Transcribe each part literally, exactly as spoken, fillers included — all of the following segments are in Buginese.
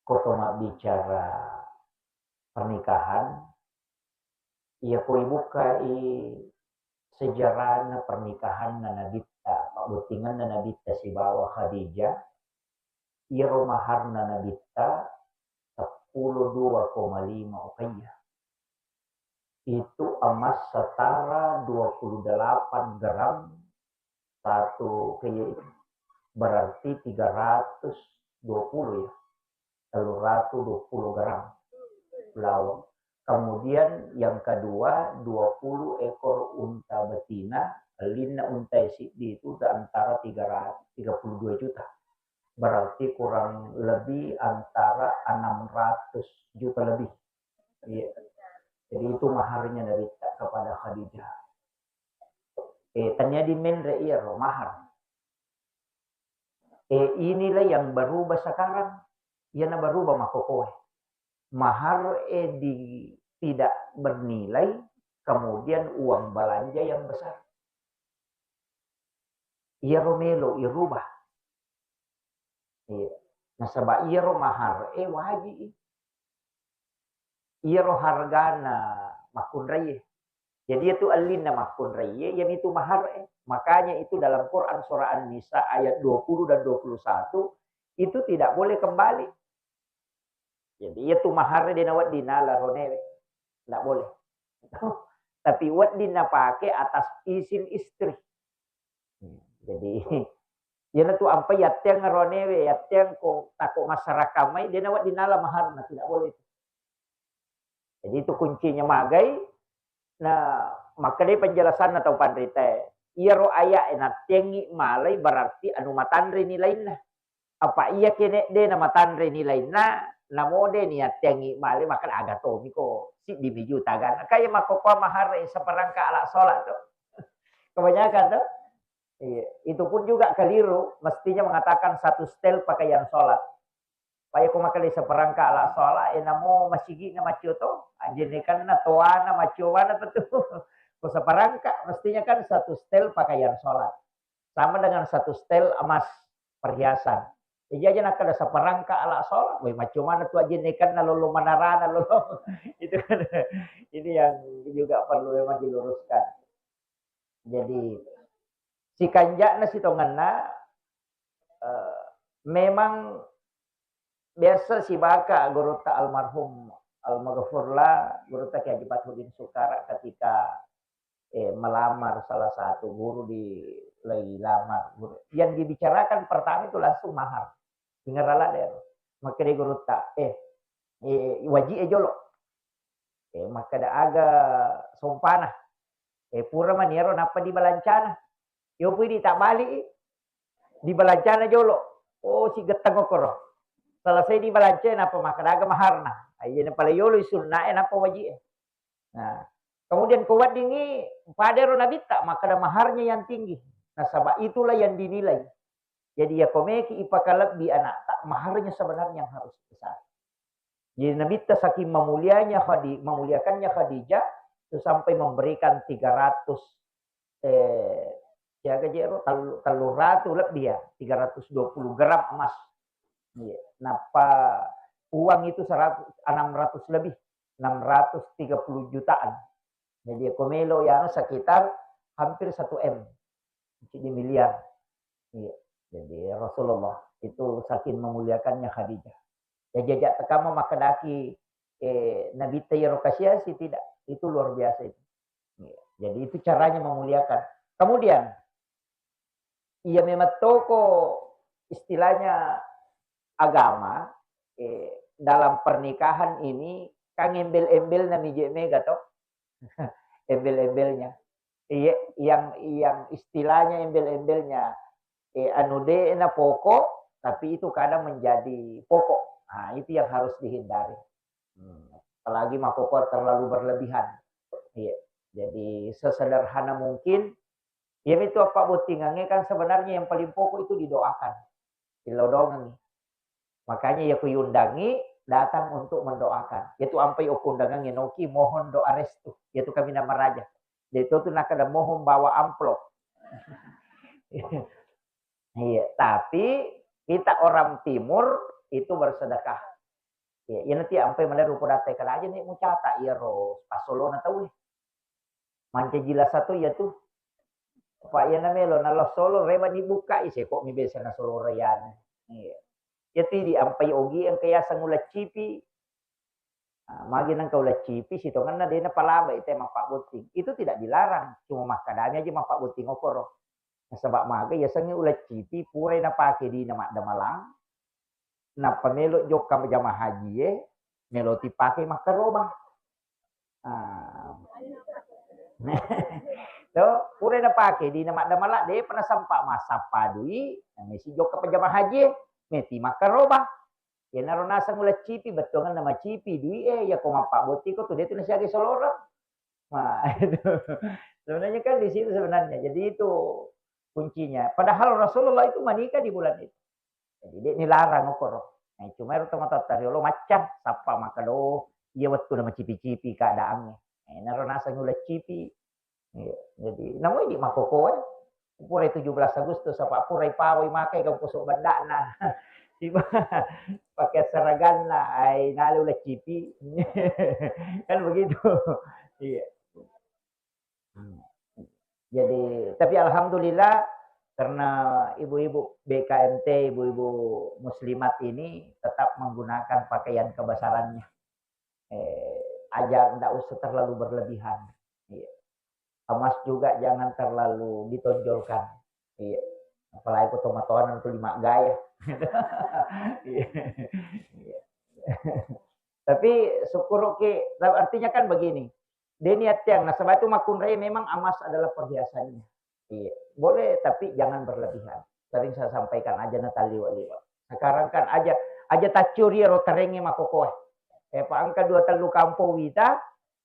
Ko to mabbicara pernikahan, iya ko ibukkai sejarahna pernikahanna Nabitta, pabbottingenna Nabitta sibawa Khadijah, iyaro maharna Nabitta seppulo dua koma lima ukiah. Itu emas setara dua puluh delapan gram satu kilo itu. Berarti tiga ratus dua puluh ya. Tellu ratus dua puluh gram bawang. Kemudian yang kedua, dua puluh ekor unta betina, ellinna unta siddi itu antara tiga ratus, tiga puluh dua juta. Berarti kurang lebih antara enam ratus juta lebih. Iya. Jadi itu maharnya Nabitta kepada Khadijah. Eh, tania dimenre iyaro mahar. Eh, inilah yang berubah sekarang. Iyana berubah makkokoe. Mahar, eh, di, tidak bernilai, kemudian uang belanja yang besar. Iyaro melo irubah. Iya. Nasaba iyaro mahar, eh, waji. Iyaro hargana makkunraie. Jadi itu ellinna makkunraie, yang itu mahar, eh. Makanya itu dalam Quran surah An-Nisa ayat dua puluh dan dua puluh satu, itu tidak boleh kembali. Jadi itu mahar de nawedding nala ronewe. Tidak boleh. Tapi wedding napake atas izin istri. Jadi, iyanatu ampai yatteang ronewe, yatteang ko tako masyarakat mai, de nawedding nala maharna, tidak boleh itu. Jadi itu kuncinya magai, nah, makkedai penjelasanna tau panritae. Iyaro ayat e natteangi malai berarti anu matanre nilainna. Apa iya kene de namatanre nilainna, namo de niatteangi malai, maka aga tomiko siddi mi juta gana. Kaya makkokkoe mahar e seperangkat alat sholat tuh. Kebanyakan tuh. Iya, itu pun juga keliru, mestinya mengatakan satu setel pakaian sholat. Paya ko makkeda seperangkat alat sholat, eh, namo masigi'na maccio to, ajennekanna toana maccio mana petu. Ko seperangkat, mestinya kan satu setel pakaian sholat. Sama dengan satu setel emas perhiasan. Jadi aja nakkeda seperangkat alat sholat, woi maccio mana tu ajennekanna lolo manarana lolo. Itu kan, ini yang juga perlu memang diluruskan. Jadi, sikanja'na sitongenna, eh, memang biasa sibaka gurutta almarhum, almaghfurlah, gurutta Kiai Haji Fathuddin Sukara ketika, eh, melamar salah satu guru di, lagi lamar guru. Yang dibicarakan pertama itu langsung mahar. Dengar ala deh. Makkeda gurutta, eh, eh, waji e jolo. Eh, makkeda aga sompana. Eh, pura maniaro nappa dibalancana. Yo pui ditabali, dibalancana jolo. Oh, si getteng okoro. Selesai dibalanca, nappa makkeda aga maharna. Aye nappa yolo sunna e, nappa waji e. Nah, kemudian ko weddingngi padero nabitta, makkeda maharnya yang tinggi. Nasaba itulah yang dinilai. Jadi ya komeki ipakalebbi anakta, maharnya sebenarnya yang harus besar. Jadi Nabitta saking memulianya Khadi-, memuliakannya Khadijah, itu sampai memberikan tiga ratus, eh, siaga jero, tellu-, tellu ratu lebih ya, tiga ratus dua puluh gram emas. Iya. Nappa uang itu seratus, enam ratus lebih, enam ratus tiga puluh jutaan. Jadi, ko melo ya, anu, sekitar hampir satu M, di miliar. Iya. Jadi, Rasulullah itu saking memuliakannya Khadijah. Ya, jajak tekama makkedaki, eh, Nabitta yero kasiasi, tidak. Itu luar biasa itu. Iya. Jadi, itu caranya memuliakan. Kemudian, iya memang toko istilahnya agama, eh, dalam pernikahan ini kan embel-embelna mije mega to. Embel-embelnya. Iya, yang, yang istilahnya embel-embelnya, eh, anu de na pokok, tapi itu kadang menjadi pokok. Nah, itu yang harus dihindari. Hmm, apalagi makkokkoe terlalu berlebihan. Iya. Jadi sesederhana mungkin, iya mitu apa bottingangnge kan sebenarnya yang paling pokok itu didoakan. Dilodongengi. Makanya ya ku yundangi datang untuk mendoakan. Yaitu ampai okko undangangnge noki mohon doa restu. Yaitu kami namaraja. Jadi itu tuh nakada mohon bawa amplop. Iya, tapi kita orang timur itu bersedekah. Iya, iya nanti ampai malerru podatta kada aja ni mucata iyaro passolona tauwe. Mancaji lasa to iya tu. Apa iya namelo nalo solo reba dibuka ise kok mi biasa na solo rayana. Iya. Iya tu di ampai ogi engka yaseng ulaccipi. Nah, magi nengka ulaccipi sitongenna dena palaba ite mappabotting. Itu tidak dilarang, cuma makkadami aja mappabotting okoro. Nasaba maga yasengnge ulaccipi purai napake dina maddamalang, nappa melo jokka jamaah hajie, melo tipake makkarobang. Ah. To, purai napake dina maddamalang, depa nasempa massappa dui, namesi jokka pajama hajie, meti makkarobang. Iyanaro naseng ulaccipi, bettuangenna macipi dui e, yako mappabottiko tu detu nasiaga soloreng. Nah, itu. Sebenarnya kan di situ sebenarnya. Jadi itu kuncinya. Padahal Rasulullah itu menikah di bulan itu. Jadi dia nilarang okoro. Nah, cuma itu mata tariolo macca, sappa maka do, iya wettu na macipi-cipi keadaannya. Nah, naro naseng ulaccipi. Iya, jadi namoi di makkokkoe. Purai tujuh belas Agustus apa purai pawai makai gau kosok beddakna. Siba pakai seraganna, ai nale ulaccipi. Kan begitu. Iya. Hmm. Jadi, tapi alhamdulillah karena ibu-ibu B K M T, ibu-ibu muslimat ini tetap menggunakan pakaian kebesarannya. Eh, aja ndak usah terlalu berlebihan. Iya. Emas juga jangan terlalu ditonjolkan. Iya. Apalagi ko tomatoanan tu lima gaya. Iya. Iya. Tapi syukur oke, artinya kan begini. Deni attiang nasaba itu makkunrai memang emas adalah perhiasannya. Iya, boleh tapi jangan berlebihan. Sering saya sampaikan aja na taliwa-liwa. Sekarang kan aja aja taccuri ro terengnge makokoe. Eh, pa engka dua tellu kampo wita,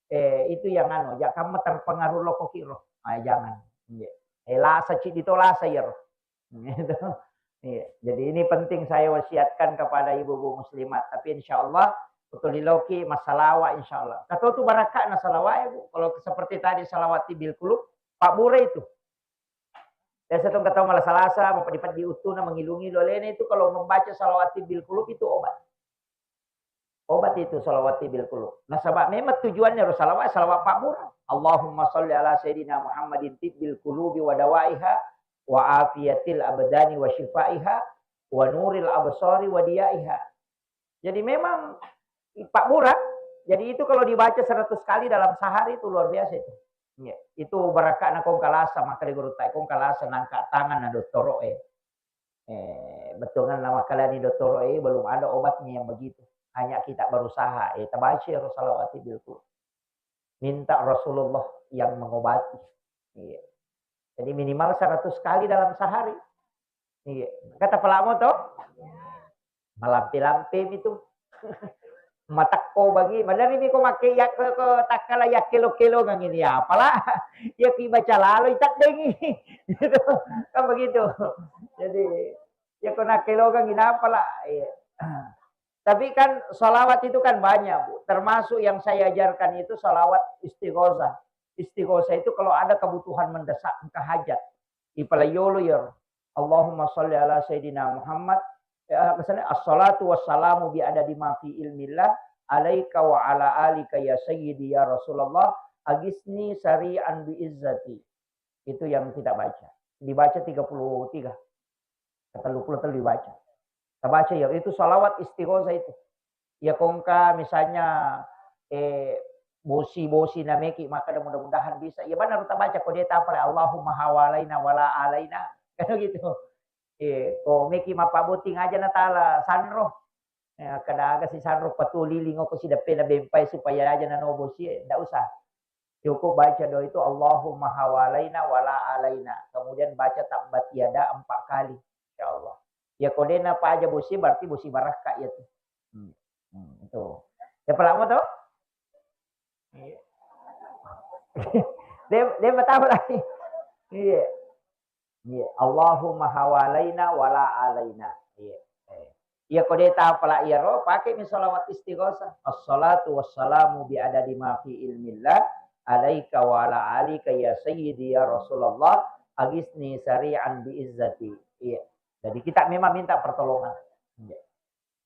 eh, itu yang anu, ja kamma terpengaruh loko kiro. Ah, jangan. Iya. Eh, lasa cidi to lasa iyaro. Gitu. Iya. Jadi ini penting saya wasiatkan kepada ibu-ibu muslimat. Tapi insya Allah betul loki massalawa insya Allah. Katotu barakakna salawa ya Bu. Kalau seperti tadi salawat tibbil kulub, Pak Bure itu. Biasa tong ketawa malah salasa, mau peddi-peddi uttuna, mengilu-ngilu alena itu kalau membaca salawat tibbil kulub itu obat. Obat itu salawat tibbil kulub. Nasaba memang tujuannya ro salawat, salawat Pak Bure. Allahumma salli ala sayyidina Muhammadin tibbil kulubi wa dawaiha wa afiyatil abdani wa syifaiha wa nuril absari wa diyaiha. Jadi memang Pak Bure, jadi itu kalau dibaca seratus kali dalam sehari itu luar biasa itu. Iya, itu barakakna kong kalasa, maka di guru tai kong kalasa nangka tangan na dottoro e. Eh, bettuanna makkalani dottoro e, belum ada obatnya yang begitu. Hanya kita berusaha, eh, tabaca ro salawat tibbil kulub. Minta Rasulullah yang mengobati. Iya. Jadi minimal seratus kali dalam sehari. Iya. Kata pelamu to? Malampe-lampe mi tu. Matakko bagi, maneri mi ko makke ya ko, ko takkala yakkelo-kelongang ini apala. Ya ki baca lalo itakdengi. Gitu. Kan begitu. Jadi ya ko nakkelongang ini apala. Iya. Tapi kan salawat itu kan banyak, Bu. Termasuk yang saya ajarkan itu salawat istighosah. Istighosah itu kalau ada kebutuhan mendesak, engka hajat. Ipalaiolo iyaro. Allahumma salli ala sayyidina Muhammad. Ya, misalnya, assalatu wassalamu bi adadi ma fi ilmillah alaika wa ala alika ya sayyidi ya Rasulullah agisni sari'an bi izzati. Itu yang kita baca. Dibaca tiga puluh tiga. Tellu puluh tellu dibaca. Tabaca ya, itu salawat istighosah itu. Ya kongka misalnya, eh, bosi-bosi nameki maka mudah-mudahan bisa. Ya benar tabaca ko dia tapale Allahumma hawalaina wala alaina. Kan gitu. Eh, ko meki mappaboting aja na tala sanro. Eh, kada aga si sanro patu liling ko si deppe na bempai supaya aja na no bosi, eh, ndak usah. Cukup baca doa itu, "Allahumma hawalaina wala alaina." Kemudian baca tabbat yada empat kali. Insya Allah. Ya, ko dena paja bosi, berarti bosi barakka ya tu. Hmm. Hmm, itu. Ya, pelamu tu? Iya. Dia, dia bertahu lagi. Iya. Iya, Allahumma hawalaina wala alaina. Iya. Eh. Iya, ko de tapala iyaro, pake mi salawat istighosah. Assalatu wassalamu bi adadi ma fi ilmillah alaika wa ala alika ya sayyidi ya Rasulullah agisni sari'an bi izzati. Iya. Jadi kita memang minta pertolongan. Iya.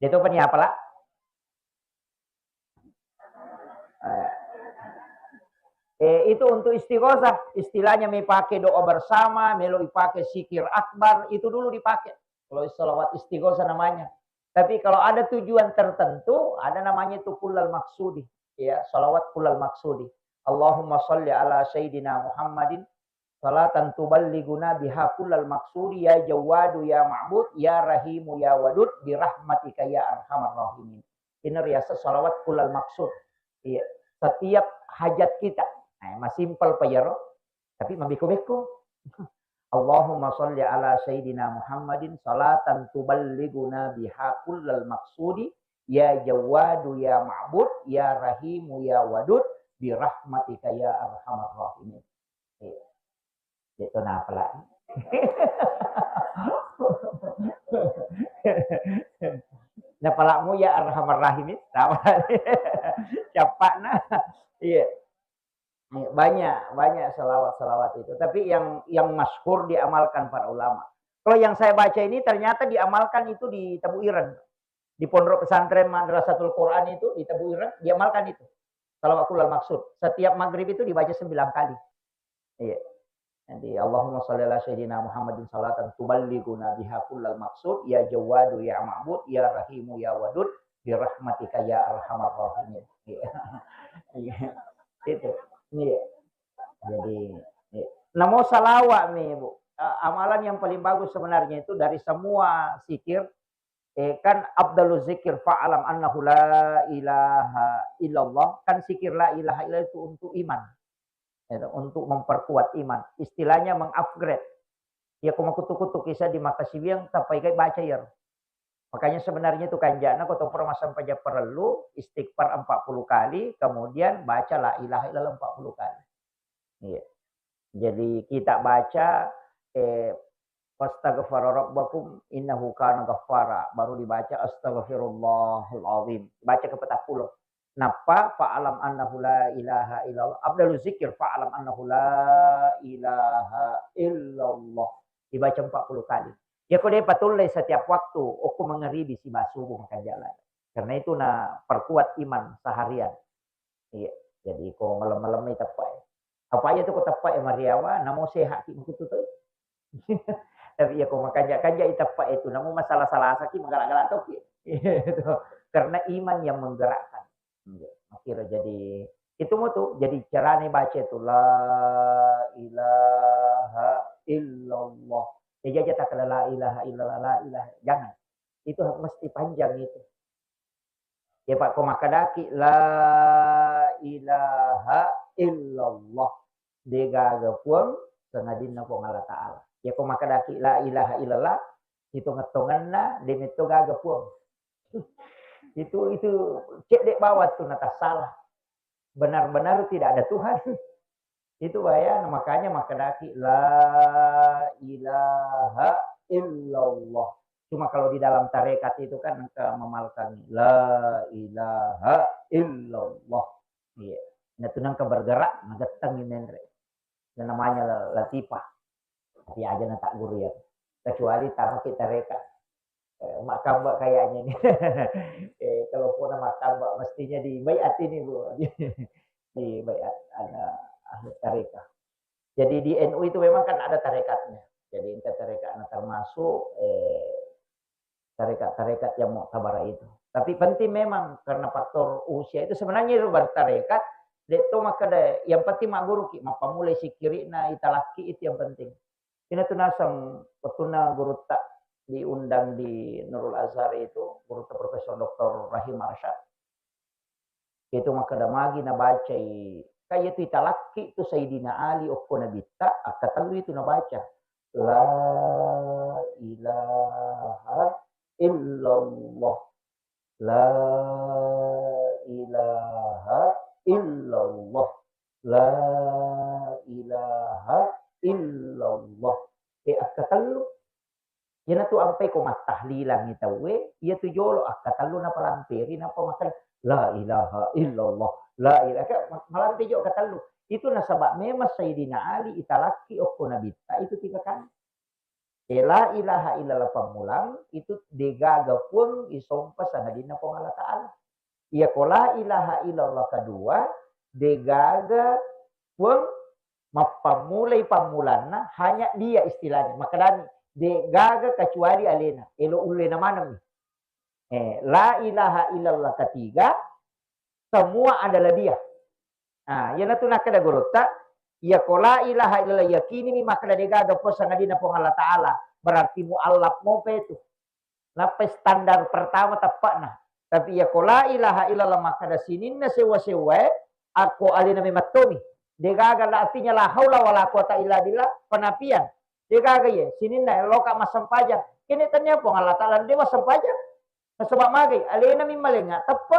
Dia tu apa ni apala? Eh, itu untuk istighosah, istilahnya mepake doa bersama, melo ipake zikir akbar, itu dulu dipakai. Kalau salawat istighosah namanya. Tapi kalau ada tujuan tertentu, ada namanya itu kullal maksudi. Ya, salawat kullal maksudi. Allahumma salli ala sayyidina Muhammadin salatan tuballighuna biha kullal maksudi ya Jawwadu ya Ma'bud ya Rahimu ya Wadud birahmatika ya arhamar rahimin. Ini riasa salawat kullal maksud. Iya, setiap hajat kita. Nah, masimpel pa iyaro, tapi mabeko-beko. Allahumma salli ala sayyidina Muhammadin salatan tuballighuna biha kullal maksudi ya Jawwadu ya Ma'bud ya Rahimu ya Wadud birahmatika ya arhamar rahimin. Iya. Itu napala. Napalamu ya arhamar rahimin. Capakna. Iya. Banyak, banyak salawat-salawat itu. Tapi yang yang masyhur diamalkan para ulama. Kalau yang saya baca ini ternyata diamalkan itu di Tebu Ireng. Di Pondok Pesantren Madrasatul Quran itu di Tebu Ireng diamalkan itu. Salawat kullal maksud. Setiap maghrib itu dibaca sembilan kali. Iya. Jadi Allahumma shalli ala sayyidina Muhammadin salatan tuballighuna biha kullal maksud ya Jawwadu ya Ma'bud ya Rahimu ya Wadud birahmatika ya arhamar rahimin. Iya. Iya. Itu. Iya. Jadi, iya. Namo salawat nih, Bu. Eh, amalan yang paling bagus sebenarnya itu dari semua zikir, eh, kan afdalu zikir fa'lam annahu la ilaha illallah, kan zikir la ilaha illallah itu untuk iman. Itu, untuk memperkuat iman. Istilahnya mengupgrade. Ya, ko makutu-kutu kisah di Makasiwiang, tappa ikai baca ya. Makanya sebenarnya itu kanjana ko topro massempajang parellu, istighfar empat puluh kali, kemudian baca la ilaha illallah empat puluh kali. Iya. Jadi kita baca, eh, "Fastaghfara rabbakum innahu kana ghaffara", baru dibaca "Astaghfirullahal azim". Baca ke petappulo. Nappa "Fa'lam annahu la ilaha illallah". Afdalu zikir "Fa'lam annahu la ilaha illallah". Dibaca empat puluh kali. Ya ko de patullei setiap waktu, okko mangaribi siba subuh makanja lai. Karena itu na perkuat iman seharian. Iya. Jadi ko malam-malam iteppe. Apa aja tuh ko teppe mariawa, namo sehat ki makutu tuh. Tapi ya ko makanja-kanja iteppe itu, namo masalah-salah saki magala-gala toki. Itu. Karena iman yang menggerakkan. Iya. Akhirnya jadi itu mau tuh jadi carane baca itu la ilaha illallah. Ya jaja tak ada la ilaha illallah, la ilaha. Jangan. Itu mesti panjang itu. Ya, Pak, ko makkedaki, "La ilaha illallah." De gaga puang sangadinna Puang Allah Ta'ala. Ya, ko makkedaki, "La ilaha illallah," hitung-hitunganna, de metto gaga puang. Itu, itu cedde bawang tu natassalah. Benar-benar tidak ada Tuhan. Itu bahaya, makanya makkedaki, "La ilaha illallah." Cuma kalau di dalam tarekat itu kan engka memalkangi, "La ilaha illallah." Iya. Nah, itu nengka bergerak, nagettengi menre. Dan namanya latifah. Tapi aja na tak guru ya. Kecuali tapakai tarekat. Eh, makkamba kayaknya ini. Eh, kalau puna makkamba, mestinya di baiat ini, Bu. Di baiat ada ahli tarekat. Jadi di N U itu memang kan ada tarekatnya. Jadi engka tarekatna termasuk, eh, tarekat-tarekat yang muktabar itu. Tapi penting memang karena faktor usia itu sebenarnya itu bertarekat, de to makkeda yang penting magguruki, mappamulai sikirina, italakki itu yang penting. Ina tu naseng wettunna gurutta diundang di Nurul Azhar itu, gurutta Profesor Doktor Rahim Arsyad. Itu makkeda magi nabacai, ka iya tu italakki tu Sayyidina Ali okko Nabitta, akkatellu itu nabaca. La ilaha illallah. La ilaha illallah. La ilaha illallah. Eh, akkatellu. Iyanatu ampai ko mattahlilangngi tauwe, iyatu jolo akkatellu napalamperi, nappa makkeda, "La ilaha illallah, la ilaha," ka-, ma-, malampe jo akkatellu. Itu nasaba memang Sayyidina Ali italakki okko Nabitta itu tiga kali. Eh, la ilaha illallah pammulang, itu degaga puang isompa sangadinna Puang Allah Ta'ala. Iya ko la ilaha illallah kedua, degaga Puang mappammulai pammulanna, hanya dia istilahnya. Makkedani, de gaga kecuali alena. Elo ullena maneng. Eh, la ilaha illallah ketiga, semua adalah dia. Nah, iyanatu nakkeda gurutta, iya ko la ilaha illallah yakinimi makkeda de gaga puang sangadinna Puang Allah Ta'ala, berarti muallaf mopa itu. Nappai standar pertama teppa'na. Tapi iya ko la ilaha illallah makkeda sininna sewwa-sewwae, akko alena memettomi. De gaga la, artinya la haula wala quwata illa billah, penafian. De gaga iye, sininna loka massempajang. Kene tania Puang Allah Ta'ala de massempajang. Nasaba magai, alena mi malenga teppe.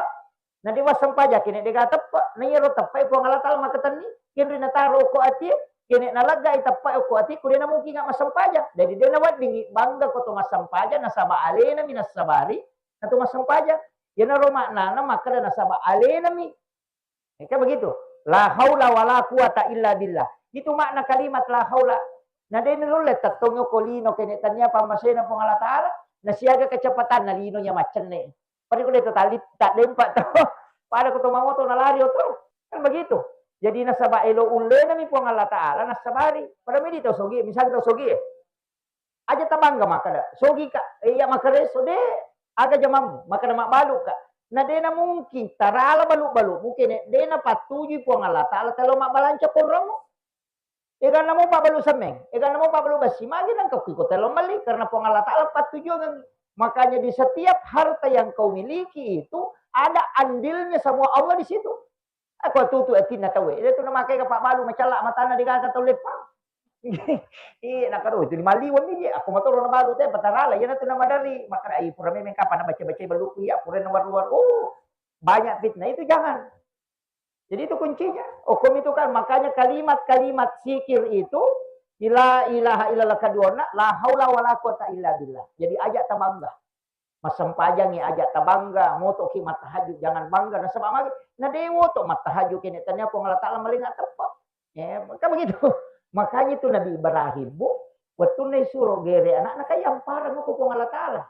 Na de massempajang kene de gaga teppe. Na iyaro teppe Puang Allah Ta'ala makkatenni, kenri nataro ko atie, kene naleggai teppe ko atie, ku de namukinga massempajang. Jadi de naweddingi bangga ko to massempajang, nasaba alena mi nassabari, na to massempajang. Iyanaro maknana makkeda nasaba alena mi. Kan begitu. La haula wala quwata illa billah. Itu makna kalimat la haula. Na de nulle tettongngi ko lino kene tania pammasena Puang Allah Ta'ala, na siaga kecepatanna lino iya maccenne. Pada ko de to tali, tak dempak to. Pada ko to mamoto na lari oto. Kan begitu. Jadi nasaba elo ullena mi Puang Allah Ta'ala, nassabari. Pada medi tau sogi, misalnya tau sogi. Aja tabangga makkeda, "Sogi ka, eh, iya makkareso de, aga jamammu?" Makkeda, "Mabbalu ka." Na de na mungkin tarala balu-balumu kene de napattujui Puang Allah Ta'ala telo mabbalanca korrommu. Eganna mo pabbalu semmeng, eganna mo pabbalu bessi, magi nangka kui ko telo melli, karena Puang Allah Ta'ala pattujuangengngi. Makanya di setiap harta yang kau miliki itu ada andilnya semua Allah di situ. Aku tutu atinna tauwe. Itu namakai ka pabbalu macalla matana de gaga tau leppa. Iya, nakaro itu di maliweng ni, aku matoro nabalu te patarala, iyanatu namadari. Makana ai pura memeng kapan nabaca-baca baluku iya, pura nawaru-waru. Oh, banyak fitnah itu jangan. Jadi itu kuncinya. Hukum itu kan, makanya kalimat-kalimat zikir itu, la ilaha illallah keduana, la haula wala quwata illa billah. Jadi aja tabangga. Massempajangngi aja tabangga, motoki mattahajud jangan bangga, nasaba magi na de woto mattahajud kene tania Puang Allah Ta'ala malenga teppe. Ya, kan begitu. Makanya itu Nabi Ibrahim, Bu, wettunna isuro gere anakna, kan yampareng ko Puang Allah Ta'ala.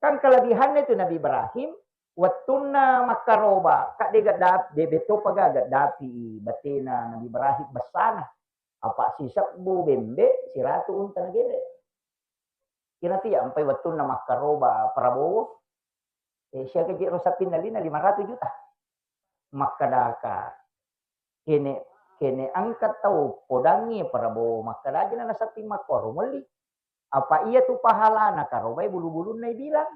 Kan kelebihannya itu Nabi Ibrahim, wettunna makkaroba, kak de gadda-, de bettopa ga gaddapi batena Nabi Ibrahim bessana. Apa sisebbu bembe, siratu unta nagere. Kira tu ya, ampai wettunna makkaroba Prabowo, eh, siaga jero sappinna lina, lima ratus juta. Makkedaka, kene, kene engka tau podangngi Prabowo, makkeda aja na sapping makkoro melli. Apa iya tu pahalana karobai bulu-bulunna ibilang.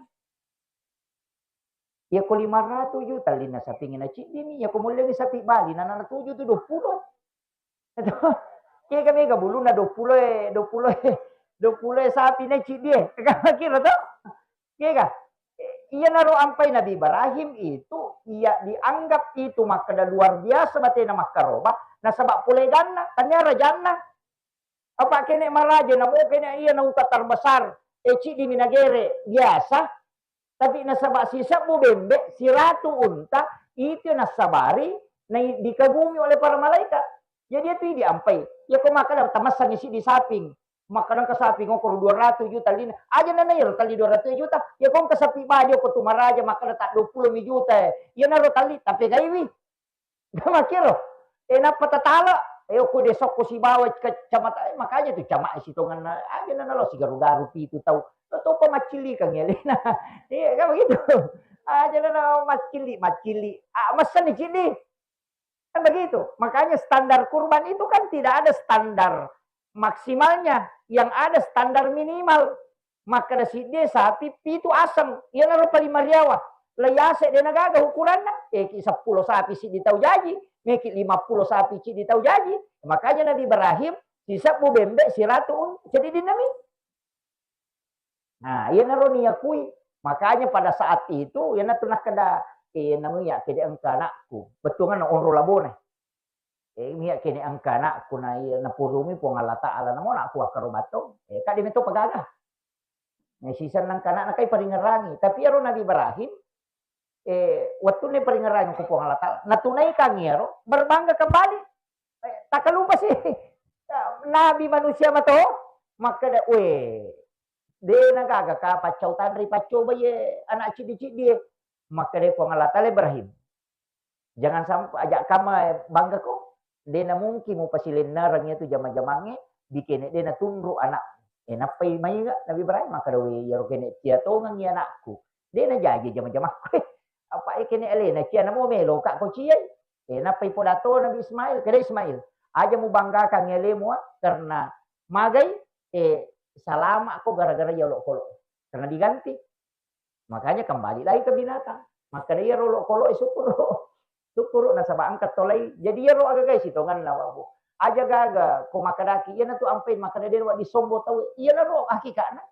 Iya ko lima ratus juta lina sapping na ciddimi, iya ko mullengi sapi Bali, na, na tuju tu dua puluh. Kega mega bulunna dua puluh e, dua puluh e, dua puluh e sapi na ciddi e. Kira to? Kega? Iyanaro ampai Nabi Ibrahim itu, iya dianggap itu makkeda luar biasa batena makkaroba, nasaba poleganna, tania rajanna. Apa kene maraja, namo kene iya na uta terbesar, e, ciddimi nagere, biasa. Tapi nasaba sisebbu bembe, siratu unta, itu nassabari, na dikagumi oleh para malaikat. Jadi itu diampai. Ya ko makkeda tamassangi siddi saping. Makkeda engka saping okoro dua ratus juta lina. Aja na iyaro tali dua ratus juta. Ya ko engka sapi bajo ko tu maraja makkeda ta dua puluh mi juta. Iyanaro tali tapegaiwi. Makkiro. E, nappa tatala. E, okko desokko sibawa kecamatan, e, makanya tu camat e sitongenna, aja na nalo sigaru-garu pitu tau. Topa maccillikang ya lina. Iya, kan begitu. Aja na, na maccilli, maccilli. Ah, mesen ni cili. Kan begitu. Makanya standar kurban itu kan tidak ada standar maksimalnya. Yang ada standar minimal. Makkeda siddi sapi pitu aseng, iyanaro paling mariawa. Laiase de nagaga ukuranna, eki seppulo sapi siddi tau jaji, meki lima puluh sapi siddi tau jaji. Makanya Nabi Ibrahim sisebbu bembe siratu un-, jadi dinami. Nah, iyanaro niyakui. Makanya pada saat itu, iyanatu nakkeda, eh, namu ya kede engka anakku. Bettuanna onro labona. Eh, miya kene engka anakku na iya napurumi Puang Allah Ta'ala, namo anakku akkaro batto. Eh, kade meto pagaga. Eh, sisenna engka anakna kai paringerangi. Tapi ero Nabi Ibrahim, eh, wettunna paringerangi ko Puang Allah Ta'ala, natunaikangi ero, berbangga kembali. Eh, takalupa sih. Nabi manusia mato, makkeda, "Weh, de nagaga ka paccau tanri paccoba ye anak ciddi-ciddi ye." Makkeda Puang Allah Ta'ala, "Ibrahim, jangan sampai aja kama bangga ko." De' na mungkin mupasilennereng iyatu jama-jamangnge, dikene de' natunru' anak. E, nappai maiga Nabi Ibrahim makkeda, "We, iyaro kene cia tongengngi anakku. De' najaji jama-jamangku." Apa e kene alena cia namo meloka ko ciai. E, nappai podato Nabi Ismail, keda Ismail, "Aja mubanggakan alemu, ah, karena magai, e, salama ko gara-gara iya olokolo. Karena diganti." Makanya kembali lagi ke binatang. Makkeda iyaro olokolo e, syukuru. Syukuru nasaba engka tolai. Jadi iyaro agaga sitongenna, Pak Bu. Aja gaga ko makkedaki, iyanatu ampai makkeda de' nawedding sombo tau. Iyanaro hakikatna.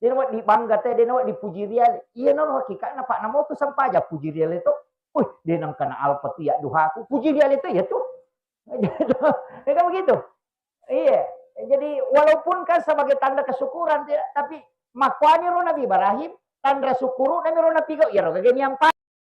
De' nawedding bangga te, de' nawedding puji riale. Iyanaro hakikatna, Pak, namotu sempaja puji riale to. Wih, de' nengka na alpa tu iya duhaku. Puji riale to iyatu. Kan begitu. Iya, jadi walaupun kan sebagai tanda kesyukuran, tidak, tapi makkuaniro Nabi Ibrahim, tanda syukuru'na miro napigau, iyaro gage niampa.